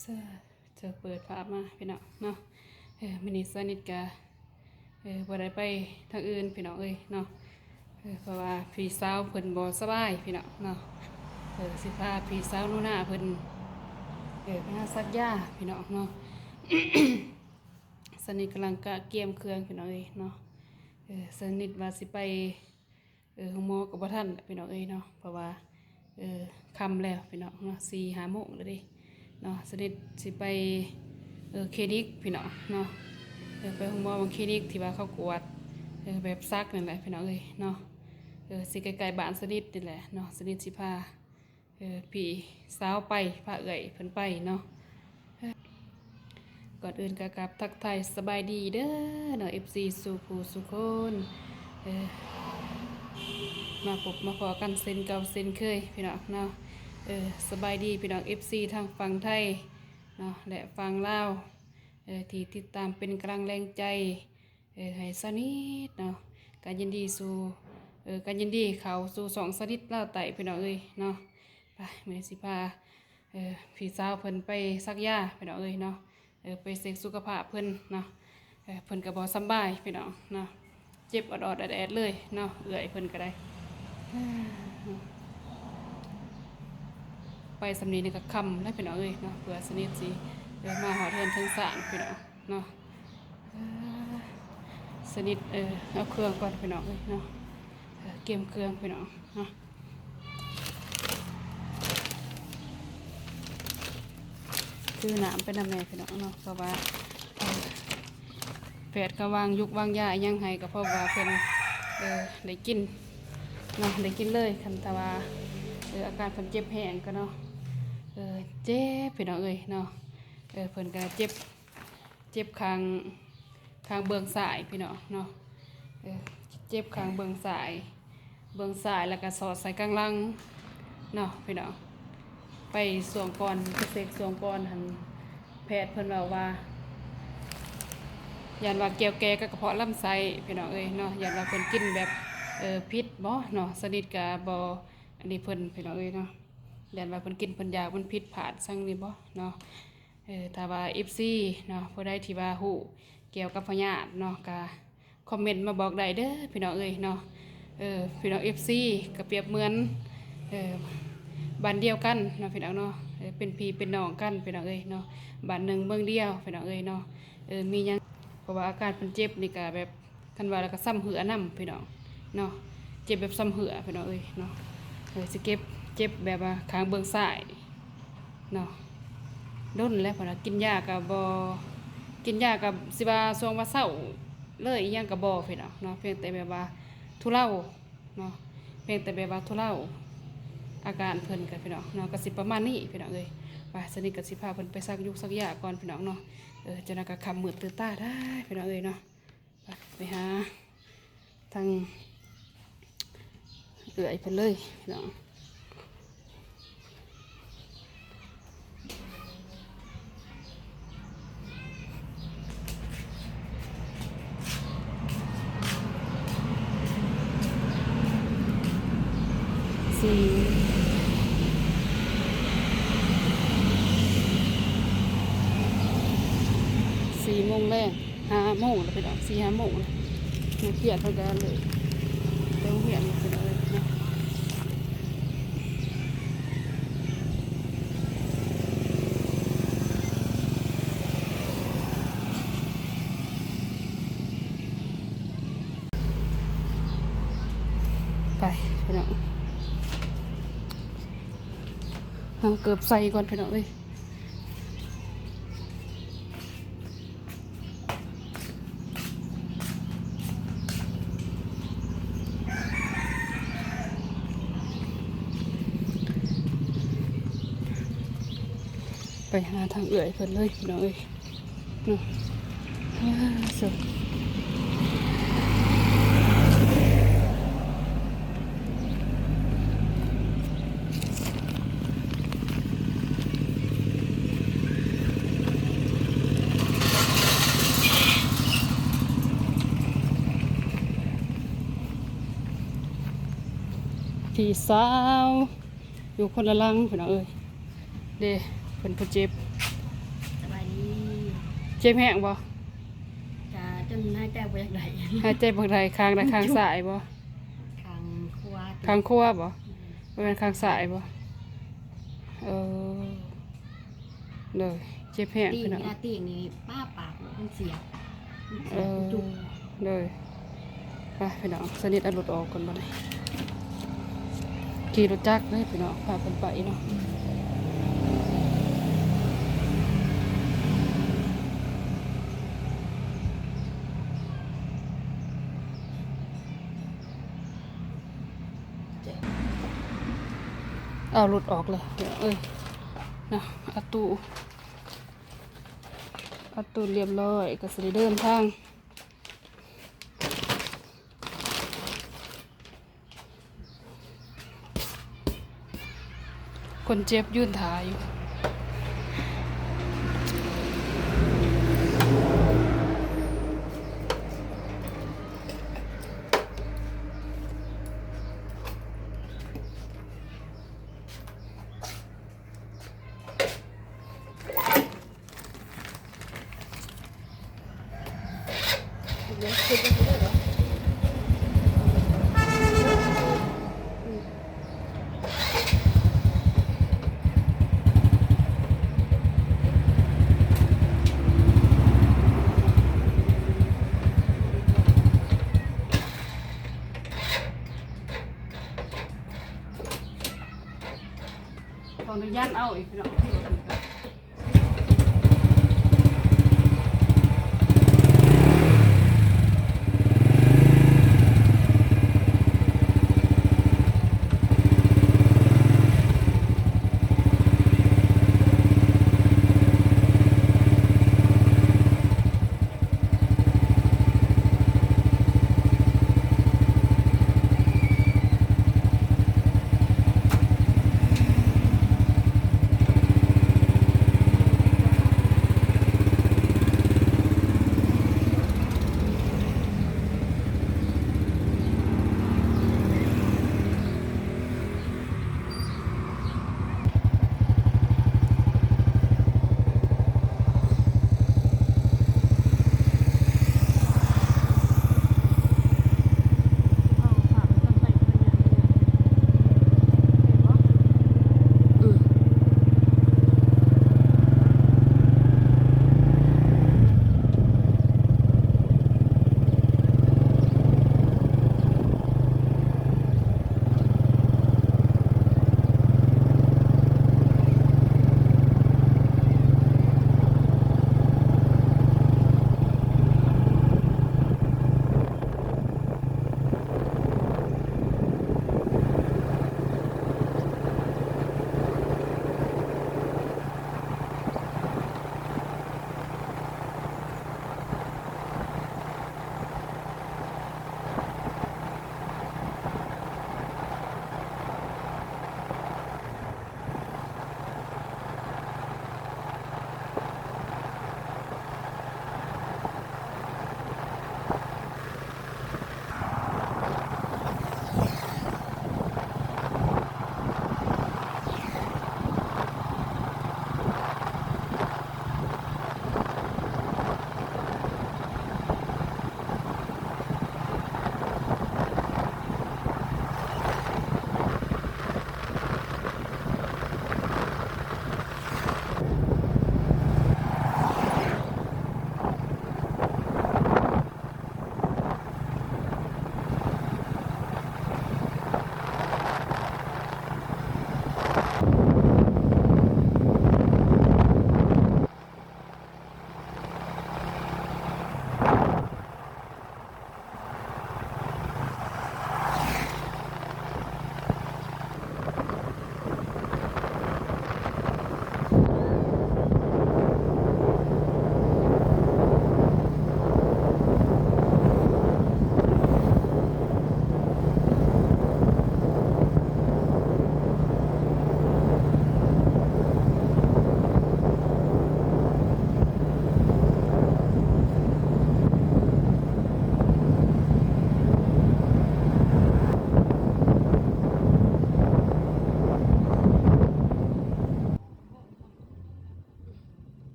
ເຊີ ເຊີ ເປີດພາບມາພີ່ນ້ອງເນາະ. ເອີ ມື້ນີ້ສາວນິດກະ ເອີ ບໍ່ໄດ້ໄປທາງອື່ນພີ່ນ້ອງເອີຍເນາະ. ເອີ ເພາະວ່າພີ່ສາວເພິ່ນບໍ່ສະບາຍພີ່ນ້ອງເນາະ. ເອີ ຊິພາພີ່ສາວໜູນາເພິ່ນ ເອີ ໄປຫາສັກຢາພີ່ນ້ອງເນາະ. ສາວນິດກຳລັງກະກຽມເຄື່ອງພີ່ນ້ອງເອີຍເນາະ. ເອີ ສາວນິດວ່າຊິໄປ ເອີ ໂຮງໝໍກໍບໍ່ທັນແຫຼະພີ່ນ້ອງເອີຍເນາະ ເພາະວ່າ ເອີ ຄ່ຳແລ້ວພີ່ນ້ອງເນາະ ສີ່ຫ້າໂມງແລ້ວເດ້ເນາະ. ສາວນິດຊິໄປ ເອີ ຄລີນິກພີ່ນ້ອງເນາະ. ເອີ ໄປໂຮງໝໍເບິ່ງຄລີນິກທີ່ວ່າເຂົາກວດ ເອີ ແບບສັກນັ້ນແຫຼະພີ່ນ້ອງເອີຍເນາະ. ເອີ ຊິໃກ້ໆບ້ານສາວນິດນີ້ແຫຼະເນາະ. ສາວນິດຊິພາ ເອີ ພີ່ສາວໄປ ພາເອື້ອຍເພິ່ນໄປເນາະ. ເອີ ກ່ອນອື່ນກໍກາບທັກທາຍສະບາຍດີເດີເນາະ ເອັຟຊີ ສູ່ຜູ້ສູ່ຄົນ. ເອີ ມາພົບມາພໍ້ກັນເຊັ່ນເກົ່າເຊັ່ນເຄີຍພີ່ນ້ອງເນາະ. ເອີ ສະບາຍດີພີ່ນ້ອງ ເອັຟຊີ ທັງຝັ່ງໄທເນາະ ແລະ ຝັ່ງລາວ ເອີ ທີ່ຕິດຕາມເປັນກຳລັງແຮງໃຈ ເອີ ໃຫ້ສາວນິດເນາະ. ກໍຍິນດີສູ່ ເອີ ກໍຍິນດີເຂົ້າສູ່ຊ່ອງສາວນິດລາວໃຕ້ພີ່ນ້ອງເອີຍເນາະ. ໄປ ມື້ນີ້ຊິພາ ເອີ ພີ່ສາວເພິ່ນໄປສັກຢາພີ່ນ້ອງເອີຍເນາະ. ເອີ ໄປເຊັກສຸຂະພາບເພິ່ນເນາະ. ເອີ ເພິ່ນກໍບໍ່ສຳບາຍພີ່ນ້ອງເນາະ ເຈັບອອດໆແອດໆເລີຍເນາະ ເອື້ອຍເພິ່ນກໍໄດ້. ໄປສ່ຳນີ້ນີ້ກໍຄ່ຳແລ້ວພີ່ນ້ອງເອີຍເນາະ ເພື່ອສາວນິດຊິ ເອີ ມາຮອດເຮືອນເທິງຊານພີ່ນ້ອງເນາະ. ເອີ ສາວນິດ ເອີ ເອົາເຄື່ອງກ່ອນພີ່ນ້ອງເອີຍເນາະ. ເອີ ກຽມເຄື່ອງພີ່ນ້ອງເນາະ. ຖືນ້ຳໄປນຳແດ່ພີ່ນ້ອງເນາະ ເພາະວ່າ ເອີ ແພດກໍວາງຢູກວາງຢາອີ່ຫຍັງໃຫ້ ກໍເພາະວ່າເພິ່ນ ເອີ ໄດ້ກິນເນາະ ໄດ້ກິນເລີຍ. ຄັນຖ້າວ່າ ເອີ ອາການເພິ່ນເຈັບແຮງກໍເນາະ ເອີ ເຈັບພີ່ນ້ອງເອີຍເນາະ. ເອີ ເພິ່ນກໍເຈັບ ເຈັບຂ້າງ ຂ້າງເບື້ອງຊ້າຍພີ່ນ້ອງເນາະ. ເອີ ເຈັບຂ້າງເບື້ອງຊ້າຍ ເບື້ອງຊ້າຍ ແລ້ວກໍສອດໃສ່ກາງຫຼັງເນາະພີ່ນ້ອງ. ໄປຊ່ວງກ່ອນ ໄປເຊັກຊ່ວງກ່ອນຫັ້ນ ແພດເພິ່ນເວົ້າວ່າ ຢ້ານວ່າກ່ຽວແກ່ກັບກະເພາະລຳໄສ້ພີ່ນ້ອງເອີຍເນາະ. ຢ້ານວ່າເພິ່ນກິນແບບ ເອີ ຜິດບໍເນາະ ສາວນິດກະບໍ່ອັນນີ້ເພິ່ນພີ່ນ້ອງເອີຍເນາະ. ຢ້ານວ່າເພິ່ນກິນເພິ່ນຢາກມັນຜິດພາດສັງນີ້ບໍເນາະ. ເອີ ຖ້າວ່າ ເອັຟຊີ ເນາະ ຜູ້ໃດທີ່ວ່າຮູ້ກ່ຽວກັບພະຍາດເນາະ ກະຄອມເມັນມາບອກໄດ້ເດີພີ່ນ້ອງເອີຍເນາະ. ເອີ ພີ່ນ້ອງ ເອັຟຊີ ກໍປຽບເໝືອນ ເອີ ບ້ານດຽວກັນເນາະພີ່ນ້ອງເນາະ. ເອີ ເປັນພີ່ເປັນນ້ອງກັນພີ່ນ້ອງເອີຍເນາະ ບ້ານໜຶ່ງເມືອງດຽວພີ່ນ້ອງເອີຍເນາະ. ເອີ ມີຫຍັງ ເພາະວ່າອາການເພິ່ນເຈັບນີ້ກະແບບ ຄັນວ່າແລ້ວກໍຊຳເຮື້ອນຳພີ່ນ້ອງເນາະ ເຈັບແບບຊຳເຮື້ອພີ່ນ້ອງເອີຍເນາະ. ເອີ ຊິເຈັບ ເຈັບແບບວ່າຂ້າງເບື້ອງຊ້າຍເນາະ ດົນແລ້ວເພິ່ນວ່າ ກິນຢາກໍບໍ່ ກິນຢາກໍຊິວ່າຊ່ວງວ່າເຊົາເລີຍອີ່ຫຍັງກໍບໍ່ພີ່ນ້ອງເນາະ ພຽງແຕ່ແບບວ່າທຸເລົາເນາະ ພຽງແຕ່ແບບວ່າທຸເລົາອາການເພິ່ນກໍພີ່ນ້ອງເນາະ ກໍຊິປະມານນີ້ພີ່ນ້ອງເອີຍ. ວ່າສະນີ້ກໍຊິພາເພິ່ນໄປສັກຢູກສັກຢາກ່ອນພີ່ນ້ອງເນາະ. ເອີ ຈັ່ງໃດກໍຄ່ຳມືດຕື່ນຕາໄດ້ພີ່ນ້ອງເອີຍເນາະ. ໄປ ໄປຫາທາງເອື້ອຍເພິ່ນເລີຍພີ່ນ້ອງ. ສີ່ ສີ່ໂມງແລງ ຫ້າໂມງແລ້ວພີ່ນ້ອງ ສີ່ຫ້າໂມງແລ້ວ. ນັກຮຽນເພິ່ນກໍເລີກໄປໂຮງຮຽນແລ້ວພີ່ນ້ອງເອີຍເນາະ. ໄປພີ່ນ້ອງ ເອົາເກີບໃສ່ກ່ອນພີ່ນ້ອງເອີຍ. ໄປຫາທາງເອື້ອຍເພິ່ນເລີຍພີ່ນ້ອງເອີຍ. ເນາະ ພີ່ສາວ ຢູ່ຄົນລະຫຼັງພີ່ນ້ອງເອີຍ ເດ້ ເພິ່ນຜູ້ເຈັບ ເຈັບແຮງບໍ່? ກະຈົນຫາຍໃຈບໍ່ຢາກໄດ້ ຫາຍໃຈບໍ່ໄດ້. ຂ້າງໃດ? ຂ້າງຊ້າຍບໍ່? ຂ້າງຂວາ. ຂ້າງຂວາບໍ່? ອືມ ບໍ່ແມ່ນຂ້າງຊ້າຍບໍ່? ເອີ ໂດຍ ເຈັບແຮງ ຕີງ ພີ່ນ້ອງ ເວລາຕີງນີ້ ປາ ປາກມັນສຽບ ມັນສຽບ ເອີ ມັນຈຸກ ໂດຍ. ໄປພີ່ນ້ອງ ສະໜິດເອົາລົດອອກກ່ອນບັດນີ້ ຂີ່ລົດຈັກເດີພີ່ນ້ອງ ພາເພິ່ນໄປເນາະ. ເອົາລົດອອກເລີຍເອີຍ ນະ ເອົາຕູ້ ເອົາຕູ້ລຽບຮ້ອຍ ກໍຊິໄດ້ເດີນທາງ. ຄົນເຈັບຢືນຖ້າຢູ່. ຂໍອະນຸຍາດເອົາອີກພີ່ນ້ອງ. ເ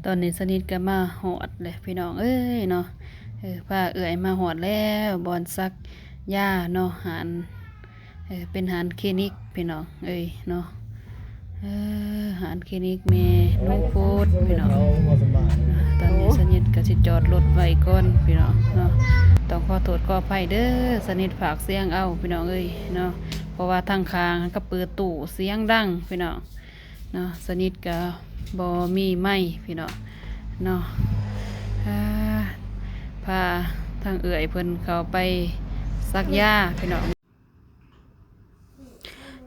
ຕອນນີ້ສະນິດກໍມາຮອດແລ້ວພີ່ນ້ອງເອີຍເນາະ. ເອີ ພາເອື້ອຍມາຮອດແລ້ວ ບ່ອນສັກຢາເນາະ ຮ້ານ ເອີ ເປັນຮ້ານຄລີນິກພີ່ນ້ອງເອີຍເນາະ. ເອີ ຮ້ານຄລີນິກແມ່ໜູໂພດພີ່ນ້ອງ. ຕອນນີ້ສະນິດກໍຊິຈອດລົດໄວ້ກ່ອນພີ່ນ້ອງເນາະ. ຕ້ອງຂໍໂທດຂໍອະໄພເດີ ສະນິດພາກສຽງເອົາພີ່ນ້ອງເອີຍເນາະ ເພາະວ່າທາງຂ້າງກໍເປີດຕູ້ສຽງດັງພີ່ນ້ອງ. ເນາະ ສະນິດກໍບໍ່ມີໄມພີ່ນ້ອງເນາະ. ອາ ພາທາງເອື້ອຍເພິ່ນເຂົ້າໄປສັກຢາພີ່ນ້ອງ.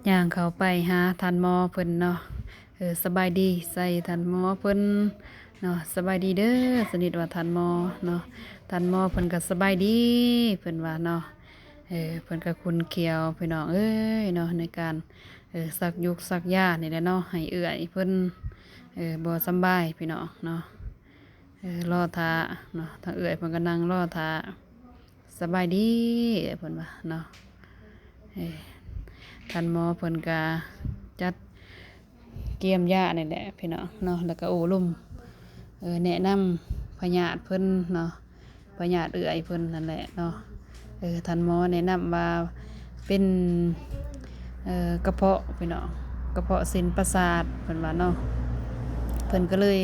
ຍ່າງເຂົ້າໄປຫາທ່ານໝໍເພິ່ນເນາະ. ເອີ ສະບາຍດີໃສ່ທ່ານໝໍເພິ່ນເນາະ. ສະບາຍດີເດີ ສະນິດວ່າທ່ານໝໍເນາະ. ທ່ານໝໍເພິ່ນກໍສະບາຍດີ ເພິ່ນວ່າເນາະ. ເອີ ເພິ່ນກໍຂຸ້ນຂ້ຽວພີ່ນ້ອງເອີຍເນາະ ໃນການ ເອີ ສັກຢູກສັກຢານີ້ແຫຼະເນາະ ໃຫ້ເອື້ອຍເພິ່ນ ເອີ ບໍ່ສຳບາຍພີ່ນ້ອງເນາະ. ເອີ ລໍຖ້າເນາະ ທາງເອື້ອຍເພິ່ນກໍນັ່ງລໍຖ້າ. ສະບາຍດີ ເອື້ອຍເພິ່ນວ່າເນາະ. ເອີ ທ່ານໝໍເພິ່ນກໍຈັດກຽມຢານີ້ແຫຼະພີ່ນ້ອງເນາະ ແລ້ວກໍໂອ້ລົມ ເອີ ແນະນຳພະຍາດເພິ່ນເນາະ ພະຍາດເອື້ອຍເພິ່ນນັ້ນແຫຼະເນາະ. ເອີ ທ່ານໝໍແນະນຳວ່າເປັນ ເອີ ກະເພາະພີ່ນ້ອງ ກະເພາະເສັ້ນປະສາດເພິ່ນວ່າເນາະ. ເພິ່ນກໍເລີຍ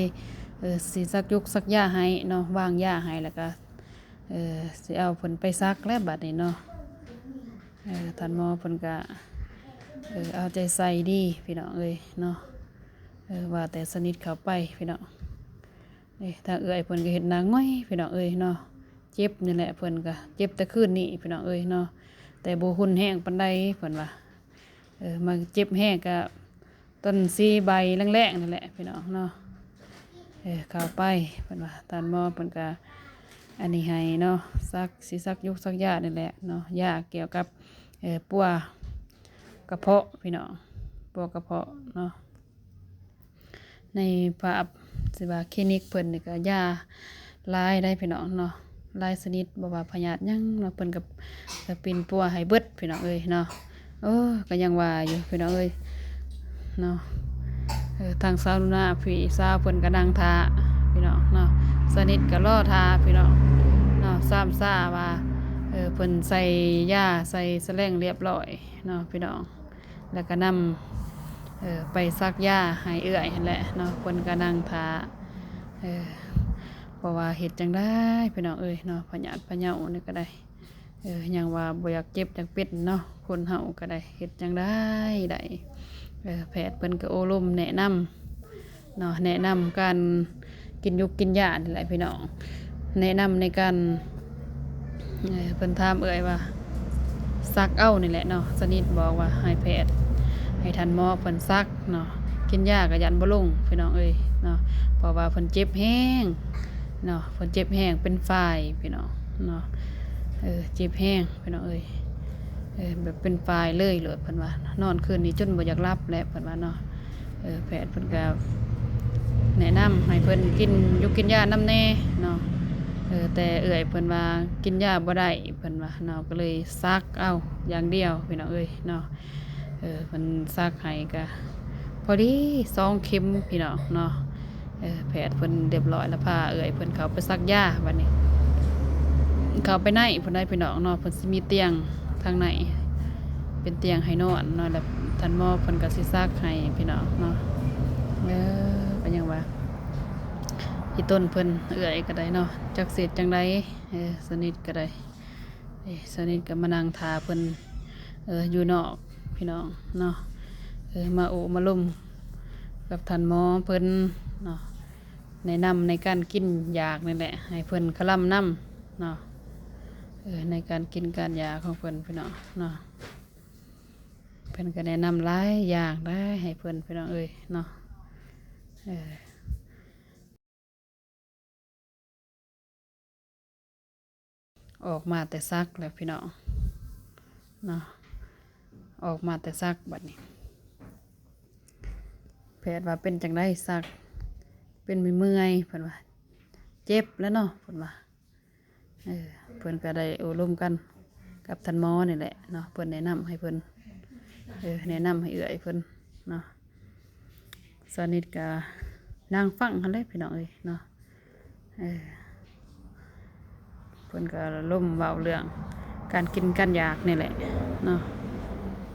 ເອີ ຊິສັກຢູກສັກຢາໃຫ້ເນາະ ວາງຢາໃຫ້ ແລ້ວກໍ ເອີ ຊິເອົາເພິ່ນໄປສັກແລ້ວບັດນີ້ເນາະ. ເອີ ທ່ານໝໍເພິ່ນກະ ເອີ ເອົາໃຈໃສ່ດີພີ່ນ້ອງເອີຍເນາະ. ເອີ ວ່າແຕ່ສະນິດເຂົ້າໄປພີ່ນ້ອງ. ເອີ ທາງເອື້ອຍເພິ່ນກໍເຮັດໜ້າຫງອຍພີ່ນ້ອງເອີຍເນາະ. ເຈັບນີ້ແຫຼະ ເພິ່ນກໍເຈັບແຕ່ຄືນນີ້ພີ່ນ້ອງເອີຍເນາະ ແຕ່ບໍ່ຮຸນແຮງປານໃດເພິ່ນວ່າ. ເອີ ມາເຈັບແຮງກະຕອນສີ່ໃບແລງໆນີ້ແຫຼະພີ່ນ້ອງເນາະ. ເອີ ເຂົ້າໄປ ເພິ່ນວ່າ ທ່ານໝໍເພິ່ນກະອັນນີ້ໃຫ້ເນາະ ສັກ ຊິສັກຢູກສັກຢານີ້ແຫຼະເນາະ ຢາກ່ຽວກັບ ເອີ ປົວກະເພາະພີ່ນ້ອງ ປົວກະເພາະເນາະ. ໃນພາບທີ່ວ່າຄລີນິກເພິ່ນນີ້ກໍຢາຫຼາຍໄດ໋ພີ່ນ້ອງເນາະ ຫຼາຍຊະນິດ ບໍ່ວ່າພະຍາດຫຍັງເນາະ ເພິ່ນກໍ ກໍປິ່ນປົວໃຫ້ເບິດພີ່ນ້ອງເອີຍເນາະ. ໂອ້ ກໍຍັງວ່າຢູ່ພີ່ນ້ອງເອີຍເນາະ. ເອີ ທາງສາວໜູນາພີ່ສາວເພິ່ນກໍນັ່ງຖ້າພີ່ນ້ອງເນາະ ສະນິດກໍລໍຖ້າພີ່ນ້ອງເນາະ. ຊາມຊາວ່າ ເອີ ເພິ່ນໃສ່ຢາໃສ່ສະແລງລຽບຮ້ອຍເນາະພີ່ນ້ອງ. ແລ້ວກໍນຳ ເອີ ໄປສັກຢາໃຫ້ເອື້ອຍຫັ້ນແຫຼະເນາະ ເພິ່ນກໍນັ່ງຖ້າ. ເອີ ເພາະວ່າເຮັດຈັ່ງໃດພີ່ນ້ອງເອີຍເນາະ ພະຍາດພະເຍົານີ້ກໍໄດ້ ເອີ ຍັງວ່າບໍ່ຢາກເຈັບຢາກເປັນເນາະ ຄົນເຮົາກໍໄດ້ ເຮັດຈັ່ງໃດໄດ້. ເອີ ແພດເພິ່ນກໍໂອ້ລົມແນະນຳ ເນາະ ແນະນຳການກິນຢູກກິນຢານີ້ແຫຼະພີ່ນ້ອງ ແນະນຳໃນການ ເອີ ເພິ່ນຖາມເອື້ອຍວ່າສັກເອົານີ້ແຫຼະເນາະ. ສະນິດບອກວ່າໃຫ້ແພດ ໃຫ້ທ່ານໝໍເພິ່ນສັກເນາະ ກິນຢາກໍຢ້ານບໍ່ລົງພີ່ນ້ອງເອີຍເນາະ ເພາະວ່າເພິ່ນເຈັບແຮງເນາະ ເພິ່ນເຈັບແຮງເປັນຝ້າຍພີ່ນ້ອງເນາະ. ເອີ ເຈັບແຮງພີ່ນ້ອງເອີຍ ເອີ ແບບເປັນຝ້າຍເລີຍໂລດ ເພິ່ນວ່ານອນຄືນນີ້ຈົນບໍ່ຢາກຫຼັບແຫຼະ ເພິ່ນວ່າເນາະ. ເອີ ແພດເພິ່ນກໍແນະນຳໃຫ້ເພິ່ນກິນຢູກກິນຢານຳແດ່ເນາະ. ເອີ ແຕ່ເອື້ອຍເພິ່ນວ່າກິນຢາບໍ່ໄດ້ ເພິ່ນວ່າເນາະ ກໍເລີຍສັກເອົາຢ່າງດຽວພີ່ນ້ອງເອີຍເນາະ. ເອີ ເພິ່ນສັກໃຫ້ກໍພໍດີສອງເຂັມພີ່ນ້ອງເນາະ. ເອີ ແພດເພິ່ນຮຽບຮ້ອຍແລ້ວ ພາເອື້ອຍເພິ່ນເຂົ້າໄປສັກຢາ. ບັດນີ້ເຂົ້າໄປໃນພຸ້ນໃດ໋ພີ່ນ້ອງເນາະ ເພິ່ນຊິມີຕຽງທາງໃນ ເປັນຕຽງໃຫ້ນອນເນາະ ແລ້ວທ່ານໝໍເພິ່ນກໍຊິສັກໃຫ້ພີ່ນ້ອງເນາະ. ເອີ ກໍຍັງວ່າອີຕົນເພິ່ນ ເອື້ອຍກໍໄດ້ເນາະ ຈັກຊິເຮັດຈັ່ງໃດ. ເອີ ສະນິດກໍໄດ້ ເອີ ສະນິດກໍມານັ່ງຖ້າເພິ່ນ ເອີ ຢູ່ນອກພີ່ນ້ອງເນາະ. ເອີ ມາໂອ້ມາລົມກັບທ່ານໝໍເພິ່ນເນາະ ແນະນຳໃນການກິນຢາກນີ້ແຫຼະ ໃຫ້ເພິ່ນຄະລຳນຳເນາະ. ເອີ ໃນການກິນການຢາຂອງເພິ່ນພີ່ນ້ອງເນາະ ເພິ່ນກໍແນະນຳຫຼາຍຢ່າງໄດ໋ໃຫ້ເພິ່ນພີ່ນ້ອງເອີຍເນາະ. ເອີ ອອກມາແຕ່ສັກແລ້ວພີ່ນ້ອງເນາະ ອອກມາແຕ່ສັກ ບັດນີ້ແພດວ່າເປັນຈັ່ງໃດສັກ ເປັນເມື່ອຍໆ ເພິ່ນວ່າ ເຈັບແລ້ວເນາະ ເພິ່ນວ່າ. ເອີ ເພິ່ນກໍໄດ້ໂອ້ລົມກັນກັບທ່ານໝໍນີ້ແຫຼະເນາະ ເພິ່ນແນະນຳໃຫ້ເພິ່ນ ເອີ ແນະນຳໃຫ້ເອື້ອຍເພິ່ນເນາະ. ສະນິດກໍ ນັ່ງຟັງຫັ້ນແຫຼະພີ່ນ້ອງເອີຍເນາະ. ເອີ ເພິ່ນກໍລົມເວົ້າເລື່ອງການກິນການຢາກນີ້ແຫຼະເນາະ,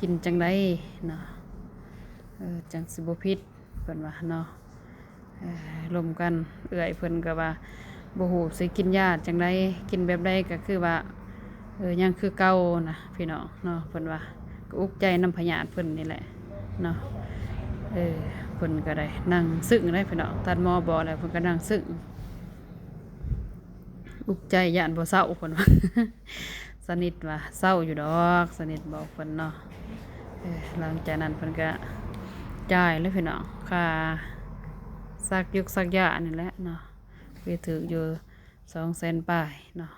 ກິນຈັ່ງໃດເນາະ ເອີ ຈັ່ງຊິບໍ່ຜິດ ເພິ່ນວ່າເນາະ. ເອີ ລົມກັນ ເອື້ອຍເພິ່ນກໍວ່າບໍ່ຮູ້ຊິກິນຢາຈັ່ງໃດ ກິນແບບໃດກໍຄືວ່າ ເອີ ຍັງຄືເກົ່ານະພີ່ນ້ອງເນາະ. ເພິ່ນວ່າກໍອຸກໃຈນຳພະຍາດເພິ່ນນີ້ແຫຼະເນາະ. ເອີ ເພິ່ນກໍໄດ້ນັ່ງຊຶ້ງເດ້ພີ່ນ້ອງ, ທ່ານໝໍບອກແລ້ວເພິ່ນກໍນັ່ງຊຶ້ງ ອຸກໃຈຢ້ານບໍ່ເຊົາ ເພິ່ນວ່າ. ສະໜິດວ່າເຊົາຢູ່ດອກ ສະໜິດບອກເພິ່ນເນາະ. ເອີ ຫຼັງຈາກນັ້ນເພິ່ນກະຈ່າຍເລີຍພີ່ນ້ອງ ຄ່າສັກຢົກສັກຢານີ້ແຫຼະເນາະ, ໄປຖືກຢູ່ສອງແສນປາຍເນາະ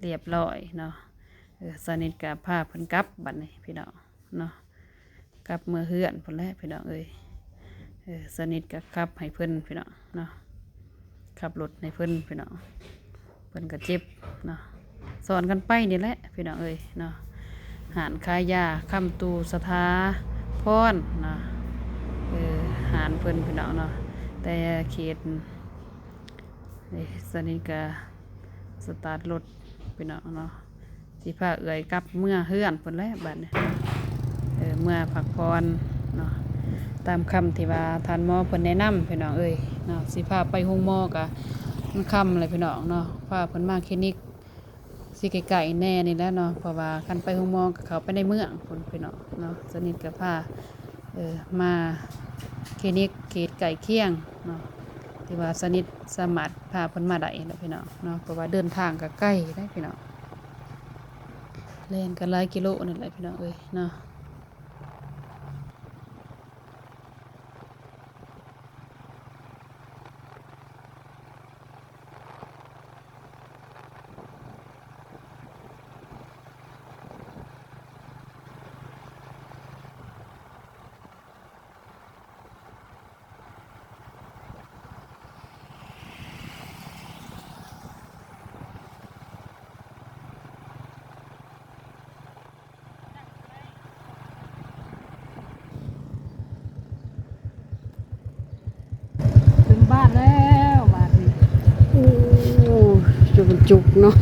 ລຽບລ້ອຍເນາະ. ເອີ ສະໜິດກະພາເພິ່ນກັບບັດນີ້ພີ່ນ້ອງເນາະ, ກັບເມືອເຮືອນພຸ້ນແຫຼະພີ່ນ້ອງເອີຍ. ເອີ ສະໜິດກະຂັບໃຫ້ເພິ່ນພີ່ນ້ອງເນາະ, ຂັບລົດໃຫ້ເພິ່ນພີ່ນ້ອງ. ເພິ່ນກໍເຈັບເນາະ ສອນກັນໄປນີ້ແຫຼະພີ່ນ້ອງເອີຍເນາະ. ຮ້ານຂາຍຢາຄຳຕູສະຖາພອນເນາະ, ເອີ ຮ້ານເພິ່ນພີ່ນ້ອງເນາະ. ແຕ່ເຂດ ເອີ ສະໜິດກະສະຕາດລົດພີ່ນ້ອງເນາະ. ຊິພາເອື້ອຍກັບເມືອເຮືອນພຸ້ນແຫຼະບັດນີ້ ເອີ ເມືອພັກຜ່ອນເນາະ ຕາມຄຳທີ່ວ່າທ່ານໝໍເພິ່ນແນະນຳພີ່ນ້ອງເອີຍເນາະ. ຊິພາໄປໂຮງໝໍກະມັນຄ່ຳແລ້ວພີ່ນ້ອງເນາະ, ພາເພິ່ນມາຄລີນິກຊິໃກ້ໆແດ່ນີ້ແຫຼະເນາະ ເພາະວ່າຄັນໄປໂຮງໝໍກໍເຂົ້າໄປໃນເມືອງພຸ້ນພີ່ນ້ອງເນາະ. ສະໜິດກໍພາ ເອີ ມາຄລີນິກເຂດໃກ້ຄຽງເນາະ ທີ່ວ່າສະໜິດສາມາດພາເພິ່ນມາໄດ້ແຫຼະພີ່ນ້ອງເນາະ, ເພາະວ່າເດີນທາງກໍໄກເດ້ພີ່ນ້ອງ, ແລ່ນກໍຫຼາຍກິໂລນັ້ນແຫຼະພີ່ນ້ອງເອີຍເນາະ. ເຖິງບ້ານແລ້ວບາດນີ້. ໂອ້ ຈຸກເນາະ.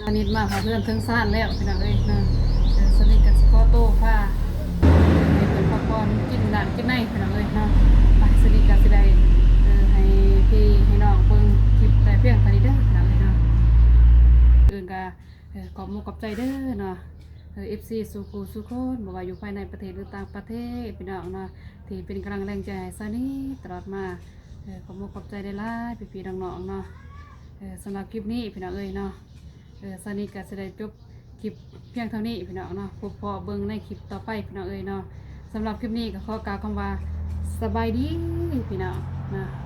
ສະໜິດມາຮອດເຮືອນເຖິງຊານແລ້ວພີ່ນ້ອງເອີຍເນາະ. ເອີ ສະໜິດກໍຊິຂໍໂຕພາ ໃຫ້ເພິ່ນພັກຜ່ອນ ກິນນ້ຳກິນໃນພີ່ນ້ອງເອີຍເນາະ. ໄປ ສະໜິດກໍຊິໄດ້ ເອີ ໃຫ້ພີ່ໃຫ້ນ້ອງເບິ່ງຄລິບແຕ່ພຽງເທົ່ານີ້ເດີພີ່ນ້ອງເອີຍເນາະ. ອື່ນກໍ ເອີ ຂອບມຸກຂອບໃຈເດີເນາະ ເອີ ເອັຟຊີ ສູ່ຄູ່ສູ່ຄົນ ບໍ່ວ່າຢູ່ພາຍໃນປະເທດ ຫຼື ຕ່າງປະເທດ ພີ່ນ້ອງເນາະ ທີ່ເປັນກຳລັງແຮງໃຈໃຫ້ຊາວນິດຕະຫຼອດມາ. ເອີ ຂອບມຸກຂອບໃຈຫຼາຍໆ ພີ່ໆ ນ້ອງໆ ເນາະ. ເອີ ສຳລັບຄລິບນີ້ພີ່ນ້ອງເອີຍເນາະ ເອີ ຊາວນິດກໍຊິໄດ້ຈົບຄລິບພຽງເທົ່ານີ້ພີ່ນ້ອງເນາະ. ພົບພໍ້ເບິ່ງໃນຄລິບຕໍ່ໄປພີ່ນ້ອງເອີຍເນາະ. ສຳລັບຄລິບນີ້ກໍຂໍກ່າວຄຳວ່າ ສະບາຍດີພີ່ນ້ອງເນາະ.